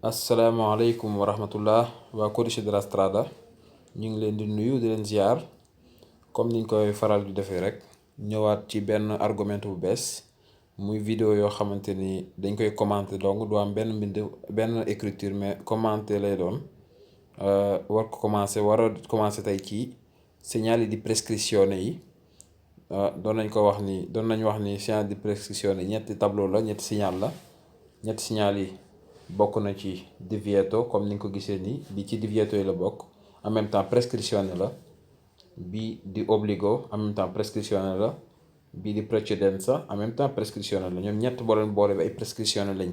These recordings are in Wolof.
asalaamaaleykum wa rahmatullah waa Codice della Strada ñu ngi leen di nuyu di leen ziar comme niñ koy faral di defee rek ñëwaat ci benn argument bu bees muy vidéo yoo xamante ni dañ koy commenter donc du am benn mbind benn écriture mais commenter lay doon war ko commencer war a commencer tey ci segnali di prescrizione yi doon nañ wax ni segnali di prescrizione ñetti tableau la ñetti signal la ñetti signal yi bokk na ci divieto comme ni nga ko gisee nii bi ci divieto yi la bokk en même temps prescrizione la bi di obbligo en même temps prescrizione la bi di precedenza en même temps prescrizione la ñoom ñett boo leen boole bi ay prescrizione lañ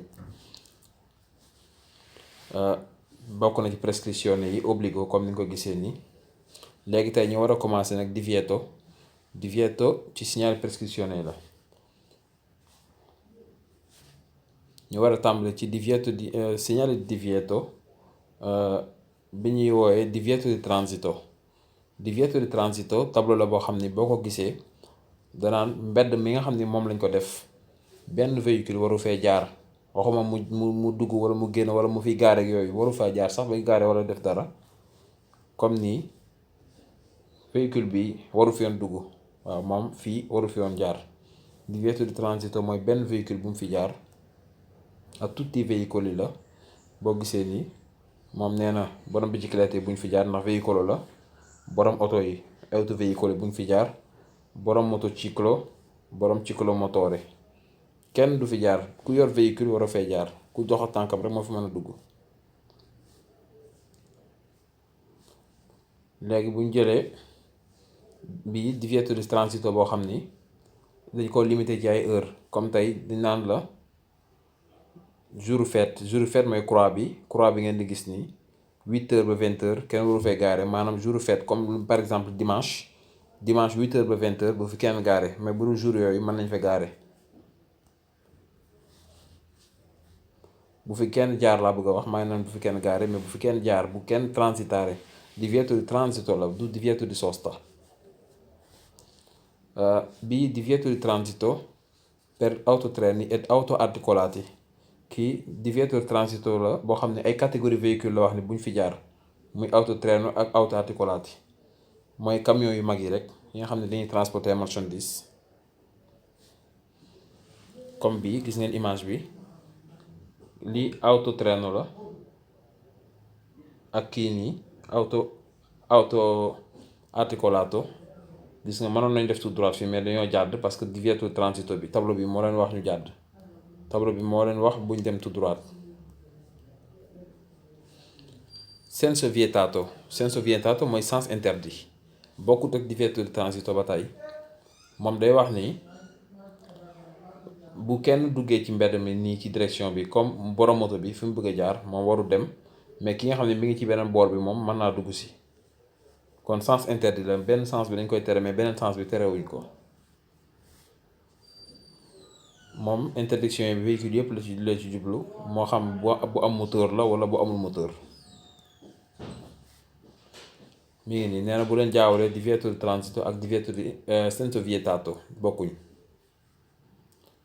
bokk na ci prescrizione yi obbligo comme ni nga ko gisee nii léegi tey ñu war a commencer nag divieto ci segnale prescrizione la ñu war a tàmbali ci divieto di segnale di divieto bi ñuy woowee divieto di transito tableau la boo xam ni boo ko gisee danaan mbedd mi nga xam ni moom lañ ko def benn véhicule waru fee jaar waxuma mu dugg wala mu génn wala mu fi gaare ak yooyu waru faa jaar sax bay gaare wala def dara comme nii véhicule bi waru fi yoon dugg waaw moom fii waru fi yoon jaar divieto di transito mooy benn véhicule bu mu fi jaar ak tutti i veicoli la boo gisee nii moom nee na borom biciclette yi buñ fi jaar ndax veicolo la borom oto yi autoveicoli buñ fi jaar borom motociclo borom ciclomotore kenn du fi jaar ku yor véhicule war a fee jaar ku dox tànkam rek moo fi mën a dugg. léegi buñ jëlee bii divieto di transito boo xam ni dañ ko limité ci ay heure comme tey di naan la jour fête mooy croix bi ngeen di gis nii 8h ba 20h kenn waru fee gaare maanaam jour fête comme par exemple dimanche 8h ba 20h bu fi kenn gaare mais bu dul jour yooyu mën nañ fa gaare bu fi kenn jaar laa bëgg a wax maa ngi naan bu fi kenn gaare mais bu fi kenn jaar bu kenn transitare divieto di transito la du divieto di sosta bii divieto di transito per autotreni ed auto articolati kii divieto di transito la boo xam ne ay catégorie véhicule la wax ni buñ fi jaar muy autotreno ak auto articolati mooy camion yu mag yi rek yi nga xam ne dañuy transporter marchandise comme bii gis ngeen image bi lii autotreno la ak kii nii auto articolato gis nga mënoon nañ def tout droit fii mais dañoo jàdd parce que divieto di transito bi tableau bi moo leen wax ñu jàdd tableau bi moo leen wax buñ dem tout droit. senso vietato mooy sens interdit bokkut ak divieto di transito ba tey moom day wax ni bu kenn duggee ci mbedd mi nii ci direction bi comme borom moto bi fi mu bëgg a jaar moom waru dem mais ki nga xam ne mi ngi ci beneen boor bi moom mën naa dugg si kon sens interdit la benn sens bi dañ koy tere mais beneen sens bi terewuñ ko moom interdiction yi véhicule yëpp la ci jublu moo xam bu am moteur la wala bu amul moteur. mi ngi nii nee na bu leen jaawalee divieto di transito ak divieto di senso vietato bokkuñ.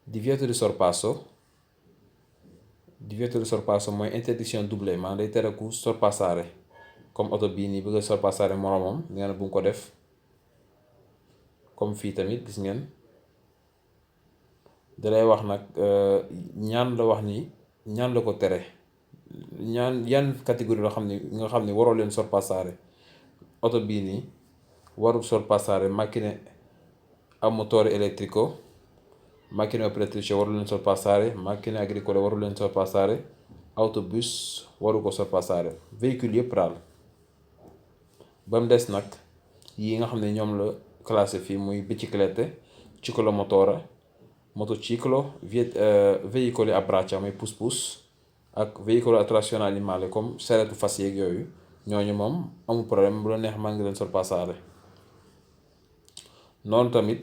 divieto di sorpasso mooy interdiction doublée maanaam day tere ku sorpassare comme oto bii nii bëgg a sorpassare moromam nee na bu mu ko def comme fii tamit gis ngeen dalay wax nag ñaan la wax ni ñaan la ko tere ñaan yan catégorie la xam ni nga xam ni waroo leen sorpassare oto bii nii warul sorpassare macchine a motore elettrico macchine operatrice waru leen sorpassare macchine agricole waru leen sorpassare autobus waru ko sorpassare véhicule yëpp daal ba mu des nag yi nga xam ne ñoom la classé fii muy biciclette ciclomotore motociclo veicoli a braccia mooy pousse-pousse ak veicolo a trazione animale comme saretu fas yeeg yooyu ñooñu moom amul problème bu la neex mën nga leen sorpassare noonu tamit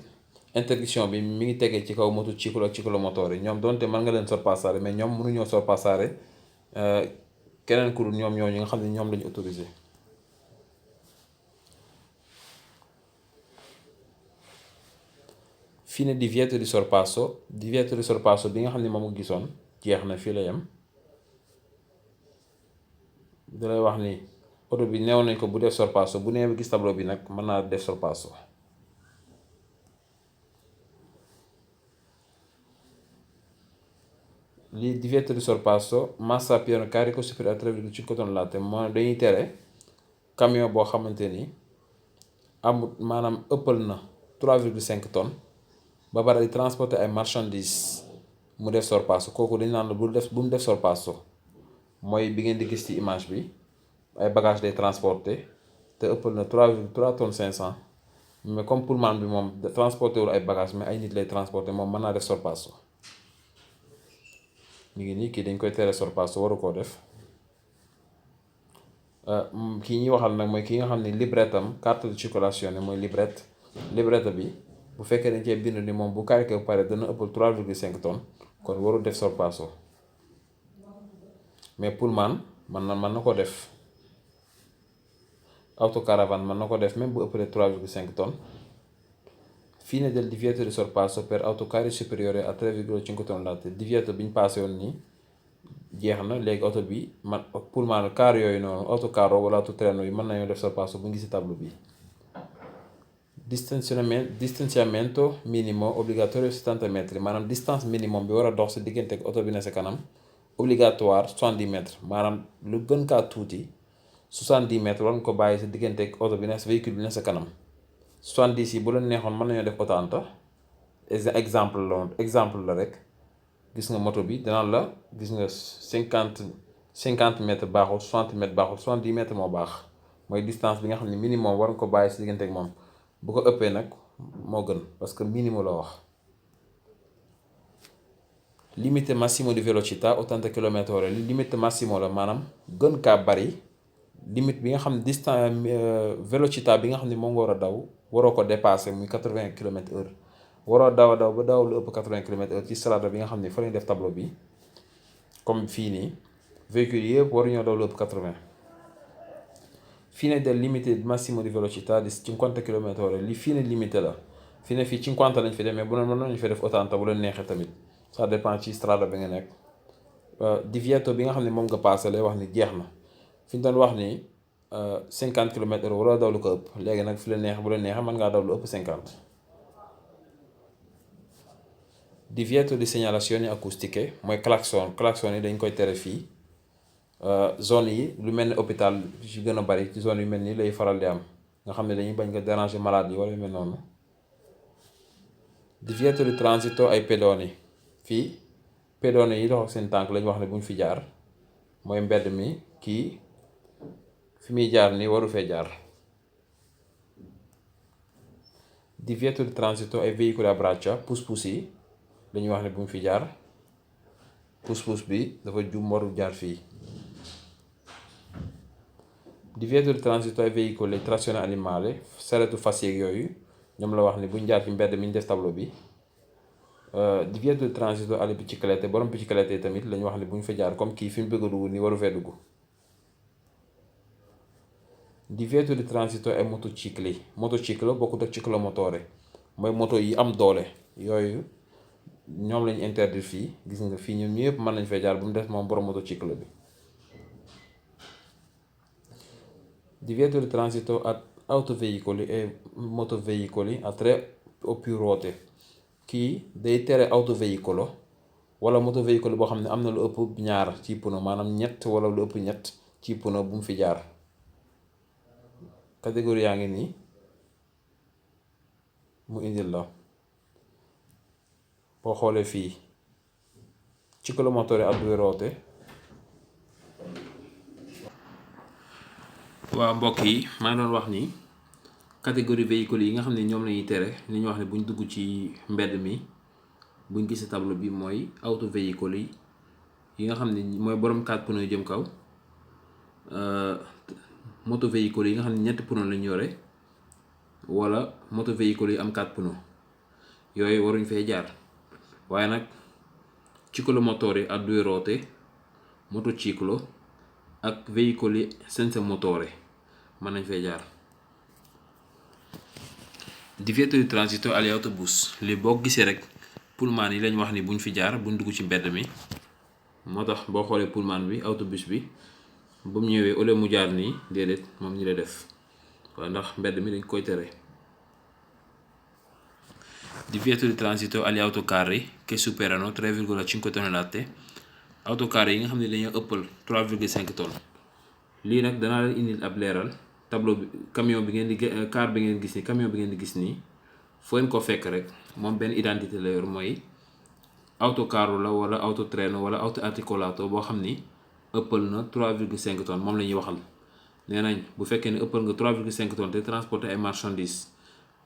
interdiction bi mi ngi tegee ci kaw motociclo ak ciclomotore yi ñoom doonte mën nga leen sorpassare mais ñoom mënuñoo sorpassare keneen ku dul ñoom ñooñu nga xam ne ñoom lañu autorisé. fine divieto di sorpasso bi nga xam ne moom gisoon jeex na fii la yem da lay wax ni oto bi neew nañ ko bu def sorpasso, bu nee ba gis tableau bi nag mën naa def sorpasso. Lii divieto di sorpasso, massa pieno carico superiore a 3,5 tonnellate, mooy dañuy tere camion boo xamante ni amul maanaam ëppal na 3,5 tonnes ba pare di transporter ay marchandises mu def sorpasso. kooku dañ naan la bu mu def sorpasso. mooy bi ngeen di gis ci image bi ay bagages day transporter te ëppal na 3,3 tonnes 500, mais comme pullman bi moom transporter wul ay bagages mais ay nit lay transporter, moom mën naa def sorpasso. ñu ngi nii kii dañ koy tere sorpasso, waru koo def. kii ñuy waxal nag mooy ki nga xam ne librettam carte de circolazione mooy librette bi bu fekkee dañ cee bind ni moom bu carico bu pare dana ëppal 3,5 tonnes kon warul def sorpasso, mais pullman mën na ko def. autocaravane mën na ko def même bu ëppalee 3,5 tonnes. Fine del divieto di sorpasso per autocarri superiori a 3,5 tonnellate. divieto bi ñu passé woon nii jeex na, léegi oto bi man pullman car yooyu noonu autocarro wala autotreno yi mën nañoo def sorpasso bu ngi ci tableau bi. distanziamento minimo obbligatorio 70 metri, maanaam distance minimum bi war a dox sa diggante ak oto bi ne sa kanam obligatoire 70 mètres, maanaam lu gën kaa tuuti 70 mètres war nga ko bàyyi sa diggante ak oto bi ne sa véhicule bi ne sa kanam. 70 yi bu leen neexoon mën nañoo def 80. exemple la rek. gis nga moto bi danaan la gis nga 50 mètres baaxul, 60 mètres baaxul, 70 mètres moo baax, mooy distance bi nga xam ne minimum war nga ko bàyyi si diggante ak moom. bu ko ëppee nag moo gën parce que minimum la wax. limite massimo di velocità 80 km/h, li limite massimo la, maanaam gën kaa bari limite bi nga xam ne distance velocità bi nga xam ne moom nga war a daw waroo ko dépasser muy 80 km/h. waroo daw ba daw lu ëpp 80 km/h ci strada bi nga xam ne fa lañu def tableau bi comme fii nii véhicule yëpp waruñoo daw lu ëpp 80. fine del limite massimo di velocità di 50 km/h, li fine limite la. fine fii 50 lañ fi demee bu mën nañu fi def 80 bu leen neexee tamit, ça dépend ci strada bi nga nekk. divieto bi nga xam ne moom nga passé lay wax ni jeex na. fi ñu doon wax ni 50 km/h waroo daw lu ko ëpp, léegi nag fi la neex bu la neexee mën ngaa daw lu ëpp 50. divieto di segnalazioni acustiche mooy klaxon yi dañ koy tere fii. zone yi lu mel ni hôpital ci gën a bari ci zone yu mel nii lay faral di am, nga xam ne dañuy bañ nga déranger malade yi wala yu mel noonu. divieto di transito ay pedoni, fii pedoni yi dox ak seen tànk lañu wax ne buñ fi jaar, mooy mbedd mi kii fi muy jaar nii waru fee jaar. divieto di transito ay veicoli a braccia, pousse-pousse yi dañuy wax ne buñ fi jaar, pousse-pousse bi dafa jum waru jaar fii. divieto di transito ai veicoli trazione animale, saretu fas yeeg yooyu ñoom la wax ni buñ jaar ci mbedd mi ñu def tableau bi. divieto di transito alle biciclette, borom biciclette yi tamit lañu wax ni buñ fa jaar, comme kii fi mu bëgg a dugg ni waru fee dugg. divieto di transito ai motocicli, motociclo bokkut ak ciclomotore, mooy moto yi am doole yooyu ñoom lañu interdire fii. gis nga fii ñoom ñëpp mën nañ fee jaar bu mu def moom borom motociclo bi. divieto di transito ad autoveicoli e motoveicoli a 3 o più ruote, kii day tere autoveicolo wala motoveicolo boo xam ne am na lu ëpp ñaar ci pneu, maanaam ñett wala lu ëpp ñett ci pneu bu mu fi jaar. catégorie yaa ngi nii mu indil la boo xoolee fii ciclomotore a 2 ruote. waaw mbokk yi maa ngi doon wax ni catégorie véhicule yi nga xam ne ñoom lañuy tere, li ñu wax ne buñ dugg ci mbedd mi buñ gisee tableau bi mooy auto véhicule yi nga xam ne mooy borom 4 pneus yu jëm kaw, moto véhicule yi nga xam ne ñetti pneu lañ yore, wala moto véhicule yi am 4 pneus, yooyu waruñ fee jaar. waaye nag ciclomotore a 2 ruote, motociclo ak veicoli senza motore mën nañ fay jaar. divieto di transito agli autobus, li boo gisee rek pullman yi lañ wax ni buñ fi jaar buñ dugg ci mbedd mi, moo tax boo xoolee pullman bi autobus bi ba mu ñëwee au lieu mu jaar nii déedéet moom ñi la def waaw ndax mbedd mi dañ koy tere. Divieto di transito agli autocarri che superano 3,5 tonnellate. Autocar yi nga xam ne dañoo ëppal 3,5 tonnes lii nag danaa leen indil ab leeral tableau bi camion bi ngeen di car bi ngeen gis nii camion bi ngeen di gis nii foo leen ko fekk rek moom benn identité la yor mooy autocarro la wala autotreno wala auto articolato boo xam ni ëppal na 3,5 tonnes moom la ñuy waxal. nee nañ bu fekkee ne ëppal nga 3,5 tonnes te transporter ay marchandises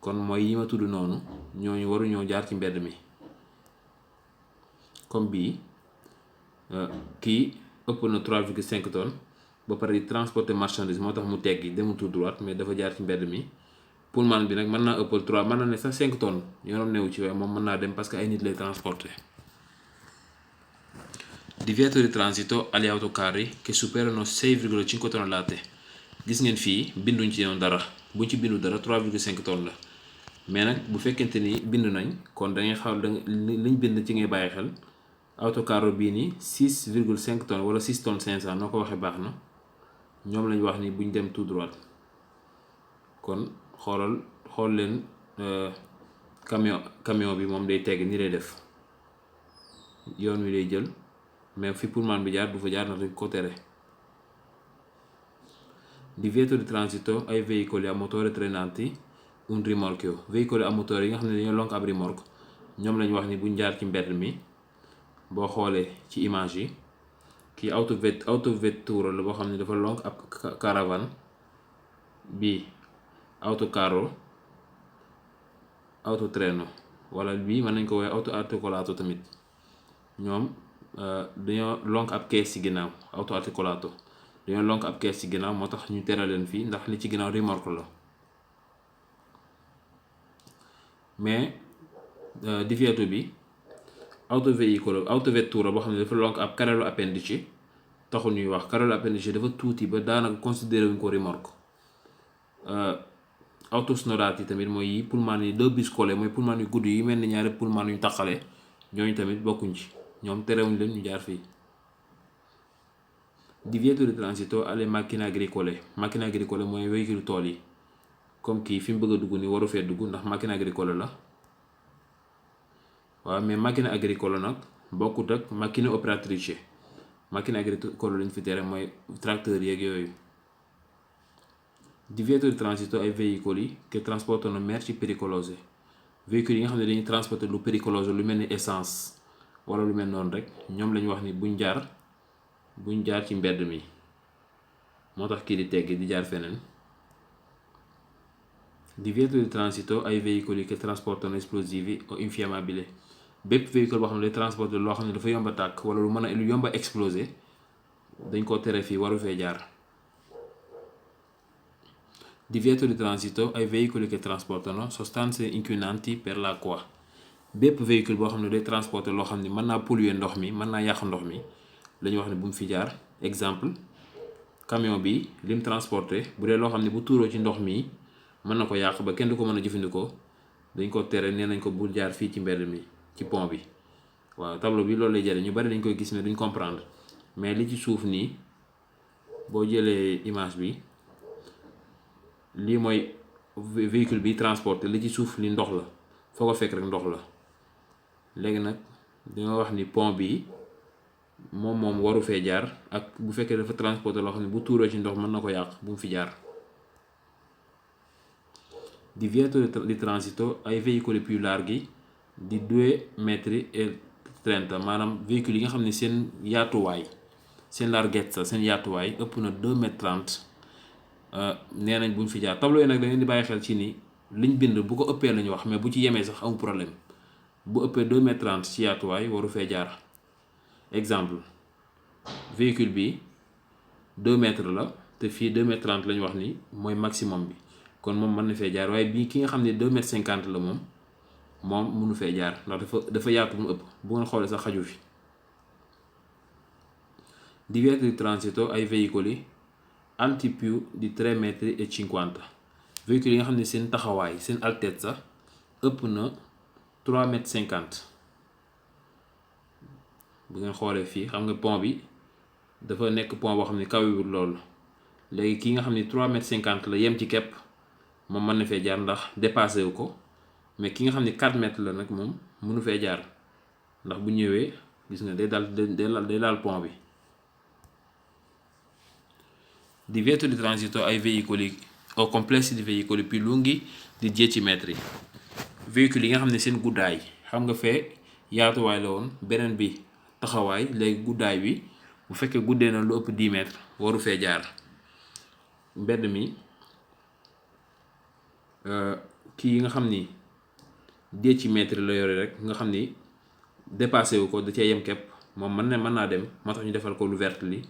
kon mooy yi ma tudd noonu ñooñu waruñoo jaar ci mbedd mi comme bii kii ëpp na 3,5 tonnes ba pare di transporter marchandise moo tax mu teggi demul tout droit mais dafa jaar ci mbedd mi. pullman bi nag mën naa ëppal 3 mën na ne sax 5 tonnes yoonam newu ci waaye moom mën naa dem parce que ay nit lay transporter. Divieto di transito agli autocarri che superano 6,5 tonnellate. Gis ngeen fii binduñ ci yoon dara buñ ci bindu dara 3,5 tonnes la mais nag bu fekkente ni bind nañ kon da ngay xaw liñ bind ci ngay bàyyi xel. autocarro bii nii 6,5 tonnes wala 6 tonnes 500 noo ko waxee baax na ñoom lañ wax ni buñ dem tout droit kon xool leen camion bi moom day tegg ni lay def yoon wi lay jël mais fi pullman bi jaar du fa jaar na dañ ko tere. Divieto di transito ai veicoli a motore trainanti un rimorchio. Veicoli a motore yi nga xam ne dañoo lonk ab remorque ñoom lañ wax ni buñ jaar ci mbedd mi. boo xoolee ci image yi kii autovettura la boo xam ne dafa lonk ab caravane bii autocarro autotreno wala bii mën nañ ko woowee auto articolato tamit ñoom dañoo lonk ab kees ci ginnaaw auto articolato dañoo lonk ab kees ci ginnaaw moo tax ñu tere leen fii ndax li ci ginnaaw remorque la mais divieto bi autovettura boo xam ne dafa lonk ab carrello appendice taxul ñuy wax carrello appendice dafa tuuti ba daanaka considéré wuñ ko remorque. Autosnorati tamit mooy yi pullman yi deux bus collés mooy pullman yu gudd yi mel ni ñaari pullman yu taqale ñooñu tamit bokkuñ ci ñoom terewuñ leen ñu jaar fii. Divieto di transito alle macchine agricole. Macchine agricole mooy véhicule tool yi comme kii fi mu bëgg a dugg ni waru fee dugg ndax macchine agricole la waaw mais macchine agricole nag bokkut ak macchine operatrice. Macchine agricole lañ fi tere mooy tracteur yeeg yooyu. Divieto di transito ai veicoli che trasportano merci pericolose. Véhicules yi nga xam ne dañuy transporter lu péricolose lu mel ni essence wala lu mel noonu rek ñoom lañu wax ni buñ jaar ci mbedd mi moo tax kii di teggi di jaar feneen. Divieto di transito ai veicoli che trasportano esplosivi o infiammabili. Bépp véhicule boo xam ne day transporter loo xam ne dafa yomba tàkk wala lu yomba exploser dañ ko tere fii waru fee jaar. Divieto di transito ai veicoli che trasportano sostanze inquinanti per l'acqua. Bépp véhicule boo xam ne day transporter loo xam ne mën naa polluer ndox mi mën naa yàq ndox mi la ñu wax ne bu mu fi jaar. Exemple camion bi lim transporter bu dee loo xam ne bu tuuroo ci ndox mi mën na ko yàq ba kenn du ko mën a jëfandikoo dañ ko tere nee nañ ko bul jaar fii ci mbedd mi ci pont bi. waaw tableau bi loolu lay jëriñ ñu bari dañ koy gis mais duñ comprendre mais li ci suuf nii boo jëlee image bi lii mooy véhicule bi transporté li ci suuf li ndox la foo ko fekk rek ndox la. léegi nag danga wax ni pont bi moom waru fee jaar ak bu fekkee dafa transporté loo xam ne bu tuuroo ci ndox mën na ko yàq bu mu fi jaar. Divieto di transito ai veicoli più larghi di 2,30 metri maanaam véhicule yi nga xam ne seen yaatuwaay seen larghezza seen yaatuwaay ëpp na 2,30 mètres nee nañ buñ fi jaar. tableau yi nag da ngeen di bàyyi xel ci ni liñ bind bu ko ëppee lañu wax mais bu ci yemee sax amul problème bu ëppee 2,30 mètres ci yaatuwaay waru fee jaar. Exemple véhicule bi 2 mètres la te fii 2,30 mètres lañu wax ni mooy maximum bi kon moom mën na fee jaar waaye bii ki nga xam ne 2,50 mètres la moom mënu fee jaar ndax dafa yaatu mu ëpp bu ngeen xoolee sax xaju fi. Divieto di transito ai veicoli alti più di 3,50 metri. Véhicule yi nga xam ne seen taxawaay seen altezza ëpp na 3,50 mètres bu ngeen xoolee fii xam nga pont bi dafa nekk pont boo xam ne kawewul loolu léegi ki nga xam ne 3,50 m la yem ci kepp moom mën na fee jaar ndax dépassé wu ko mais ki nga xam ne 4 mètres la nag moom mënu fee jaar ndax bu ñëwee gis nga day laal pont bi. Divieto di transito ai veicoli o complessi di veicoli più lunghi di 10 metri. Véhicule yi nga xam ne seen guddaay xam nga fee yaatuwaay la woon beneen bi taxawaay léegi guddaay bi bu fekkee guddee na lu ëpp 10 mètres waru fee jaar. mbedd mi kii yi nga xam ni 10 mètres la yore rek nga xam ni dépassé wu ko da cee yem kepp moom mën naa dem moo tax ñu defal ko lu vert li.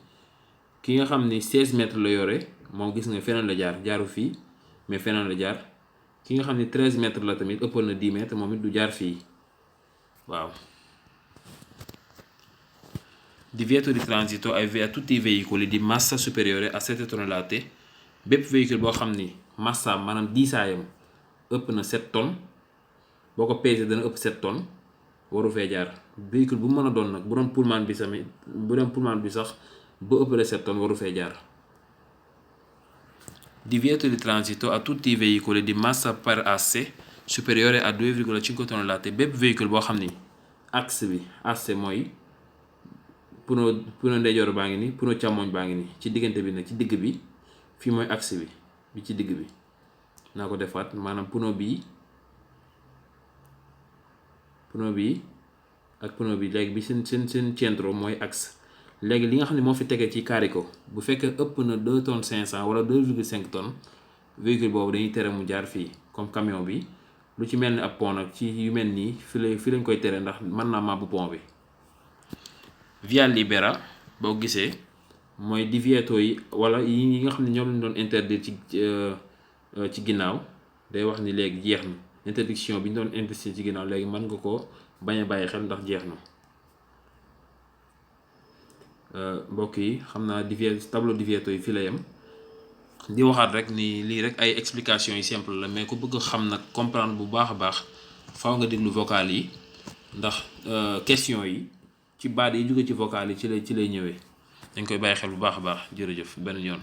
ki nga xam ni 16 mètres la yore moom gis nga feneen la jaaru fii mais feneen la jaar. ki nga xam ni 13 mètres la tamit ëppal na 10 mètres moom it du jaar fii waaw. Divieto di transito a tutti i veicoli di massa superiore a 7 tonnellate. bépp véhicule boo xam ni massa maanaam diisaayam ëpp na 7 tonnes boo ko pesé dana ëpp 7 tonnes waru fee jaar. véhicule bu mën a doon nag bu doon pullman bi sax ba ëppale 7 tonnes waru fee jaar. Divieto di transito a tutti i veicoli di massa per asse superiore a 2,5 tonnellate. bépp véhicule boo xam ni axe bi asse mooy puno ndeyjoor baa ngi ni puno càmmoñ baa ngi ni ci diggante bi nag ci digg bi fii mooy axe bi ci digg bi naa ko defaat maanaam puno bii ak puno bi léegi bi seen centro mooy axe. léegi li nga xam ne moo fi tegee ci carico bu fekkee ëpp na 2 tonnes 500 wala 2,5 tonnes véhicule boobu dañuy tere mu jaar fii comme camion bi. lu ci mel ni ab pont nag ci yu mel nii fi lañ koy tere ndax mën naa màbbu pont bi. Via libera boo gisee mooy divieto yi wala yi nga xam ne ñoom lañ doon interdire ci ginnaaw day wax ni léegi jeex na interdiction bi ñu doon interdire ci ginnaaw léegi mën nga ko bañ a bàyyi xel ndax jeex na. mbokk yi xam naa tableau divieto yi fi la yem di waxaat rek ni lii rek ay explication yi simple la mais ku bëgg a xam nag comprendre bu baax a baax faaw nga déglu vocal yi ndax question yi ci baat yi jóge ci vocal yi ci lay ñëwee dañ koy bàyyi xel bu baax a baax jërëjëf benn yoon.